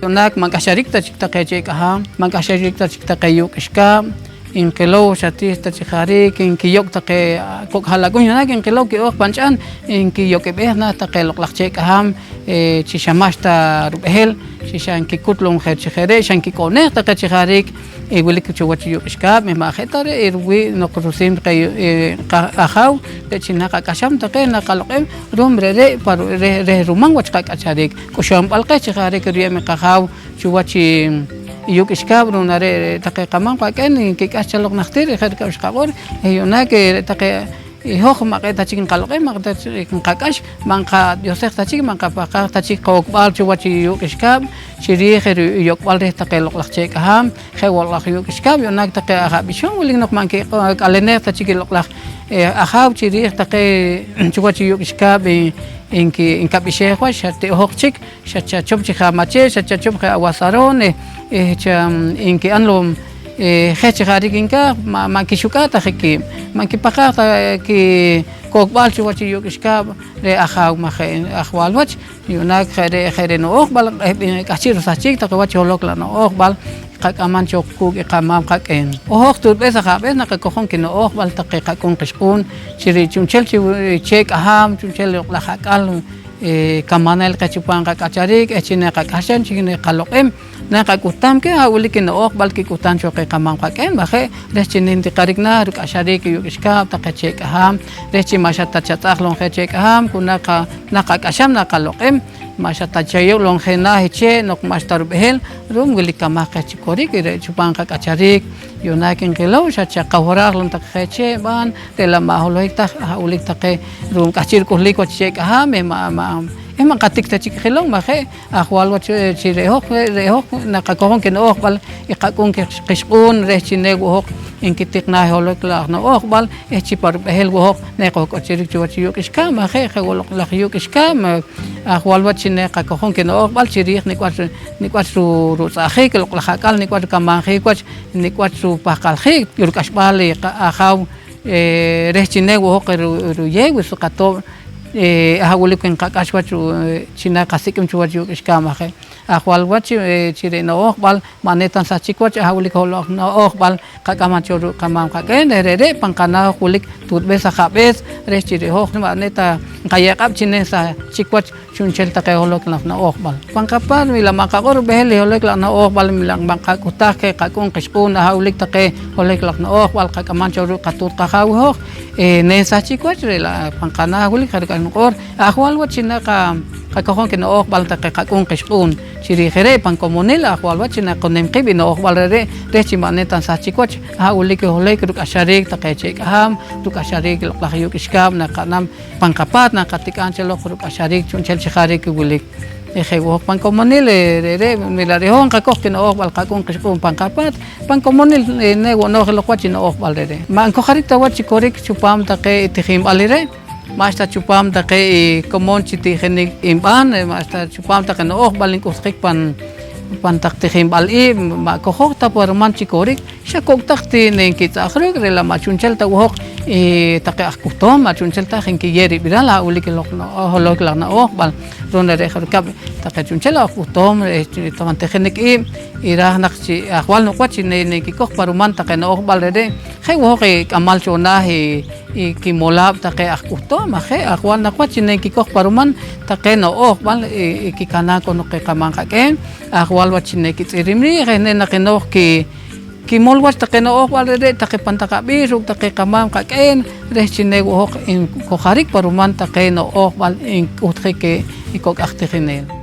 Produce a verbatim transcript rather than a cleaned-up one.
Yu'naak ma' nk'axarik ta chik taqe chee' k'ahaam, ma' nk'axarik ta chik taqe yuuq' k'ixkaab', nqilow xa ti ta chi jariik nkiyok' taqe kok' ha'lak'un. Yu'naak nqilow ki'ooj pan ch'ahn, nkiyok'ib'eej naah taqe loq'laj chee' k'ahaam, eh, chi xa ma'xta rub'ehel, chi xa nkikut lom je chi je' re', xa nkik'o'neej taqe chi jariik, eh, wilik cho wach i yuuq' k'ixkaab', eh, ma' je' ta re' i ruwii' noq rusiim taqe, eh, qa-, ajaaw, re' chi naqak'axam taqe, naqaloq'em, ru'um re're' pa ru-, reh, reh ruman wach qak'achariik. K'uxomb'al qeh chi jariik ruyeb' i qajaaw chuwach i, i yuuq' k'ixkaab', ru'um na re' taqe qamaam qak'een nkik'ax cho loq najtir, je' rikab' xqaq'or, eh, yu'naak, eh, re' taqe i hoj ma' q'e' ta chik nqaloq'em, ma' q'e' ta chik nqak'ax, ma' nqadiosej ta chik, ma' nqapahqaaj ta chik qokb'al chuwach i yuuq' k'ixkaab' chi riij i ru-, i yok'b'al reh taqe loq'laj chee' k'ahaam, je' wo' loq'laj yuuq' k'ixkaab'. Yu'naak taqe ajab'ixoon wilik noq ma' nkik'aleneej ta chik i loq'laj, eh, ajaaw chi riij taqe chuwach i yuuq' k'ixkaab', eh, nki-, nkab'ixeej wach, xa ti' hoj chik xa chachop chi je amacheet, xa chachop je awas aroon, eh, eh, cha, nki'an lom, eh, je chi jariik nkaaj, ma', ma' nkixuk'aa' ta je kiib', ma' nkipahqaaj ta kikokb'al chuwach i yuuq' k'ixkaab' reh ajaaw, ma' je' ajwal wach. Yu'naak je' re', je' re' no'jb'al, eh, k'ahchi' rusahchik taqe wach i holok laj no'jb'al qak'amam cho kuuk' i qamaam qak'een. Hoj tuutb'ees ajaab'ees naqakojom kino'jb'al taqe qak'uun qixq'uun chi re' chu'nchel chi chee' k'ahaam, chu'nchel loq'laj ak'al, eh, kamaneel qeh chupaam qak'achariik eh chi naqak'axam chi naqaloq'em, naqak'uhtam keh, aha' wilik i no'jb'al kik'uhtam cho qeh qamaam qak'een, ma' je'? Reh chi ntiqarik naah ruk'axariik i yuuq' k'ixkaab' taqe chee' k'ahaam, reh chi ma' xa ta chatz'aj lom je chee' k'ahaam, ku naqa-, naqak'axam, naqaloq'em, ma' xa ta chayew lom je naah i chee' noq ma'xta rub'ehel, ru'um wilik kamaj qeh chi korik i re' chupaam qak'achariik. Yu'naak nqilow xa chaqahoraj lom taqe je chee' b'aan, re' la' ma' holohik ta, aha' wilik taqe ru'um k'ahchi' ruk'uhlik wach chee' k'ahaam, eh, ma', ma', eh, ma' nqatik ta chik qilom, ma' je'? Ajwal wach, eh, chi re' hoj, re', re' hoj naqakojom kino'jb'al i qak'uun qix-, qixq'uun reh chi ne wo' hoj nkitiq naah i holok laj no'jb'al, eh, chi pa rub'ehel wo' hoj ne qojk'ochrik chuwach i yuuq' k'ixkaab', ma' je'? Je' wo' loq'laj yuuq' k'ixkaab', ma' ajwal wach chi ne qakojom kino'jb'al chi riij nik' wach, nik' wach ru-, rutz'a'jiik i loq'laj ak'al, nik' wach rukamanjiik wach, nik' wach rupahqaljiik i ruk'axb'al i qa-, ajaaw, eh, reh chi ne wo' hoj ru-, ruyeew i suq qatoob', eh, aha' wilik nqak'ax wach ru-, chi naqasik'im chuwach yuuq' k'ixkaab', ma' je'? Ajwal wach, eh, chi re' no'jb'al ma' ne ta nsahchik wach, aha' wilik holoj no'jb'al qak'amam cho ruuk' qamaam qak'een, reh re're' pan qanaah hoj wilik tuutb'ees ajaab'ees reh chi re' hoj ma' ne ta nqayew q'ab' chi ne nsahchik wach chu'nchel taqe holok laj no'jb'al. Pan qapaat, wi la' ma' nqaq'or rub'ehel i holok laj no'jb'al, wi la' ma' nqak'uhtaaj keh qak'uun qixq'uun, aha' wilik taqe holok laj no'jb'al qak'amam cho ruuk' qatuut qajaaw i hoj, eh, ne nsahchik wach, re' la' pan qanaah wilik je' rikab' niq'or, ajwal wach chi naqa-, qakojom kino'jb'al taqe qak'uun qixq'uun chi riij i re' pan komonil, ajwal wach chi naqonem qiib' i no'jb'al re're' reh chi ma' ne ta nsahchik wach, aha' wilik i holohik ruk'axariik taqe chee' k'ahaam, ruk'axariik i loq'laj yuuq' k'ixkaab' naqa'nam pan qapaat, naqatik'aam cho loq ruk'axariik chu'nchel chi jariik i wilik. Eh, je' wo' hoj pan komonil, eh, re're', wi la' re' hoj nqakoj kino'jb'al qak'uun qixq'uun pan qapaat, pan komonil, eh, ne wo' nooj i loq wach i no'jb'al re're'. Ma' nkojarik ta wach chi korik chupaam taqe i tijinb'al i re', ma'xta chupaam taqe i komon chi tijinik inb'aan, eh, ma'xta chupaam taqe no'jb'al nk'uhtjik pan, pan taq tijinb'al iib', ma' kojoj ta pa ruman chi korik, xa kok' taq ti ne nkitz'a'j ruuk', re' la' ma' chu'nchel ta wo' hoj, eh, taqe aj k'uhtoom, ma' chu'nchel ta je' nkiyew rib'iral, aha' wilik i loq no-, holok laj no'jb'al. Ru'um re're' je' rikab' taqe chu'nchel aj k'uhtoom, eh, chi, taqe tijinik iib', iraaj naq chi ajwal noq wach chi ne, ne nkikoj pa ruman taqe no'jb'al re're', je' wo' hoj i k'amal cho naah i, i kimolaab' taqe aj k'uhtoom, ma' je'? Ajwal naq wach chi ne nkikoj pa ruman taqe no'jb'al, i, i kikanaam konoq qeh qamaam qak'een, ajwal wach chi ne kitz'irim riij, eh, ne naq i nooj ki-, kimol wach taqe no'jb'al re're' taqe pan taq ab'iix ruuk' taqe qamaam qak'een reh chi ne wo' hoj nkojarik pa ruman taqe no'jb'al nk'uhtjik keh i kok' aj tijinel.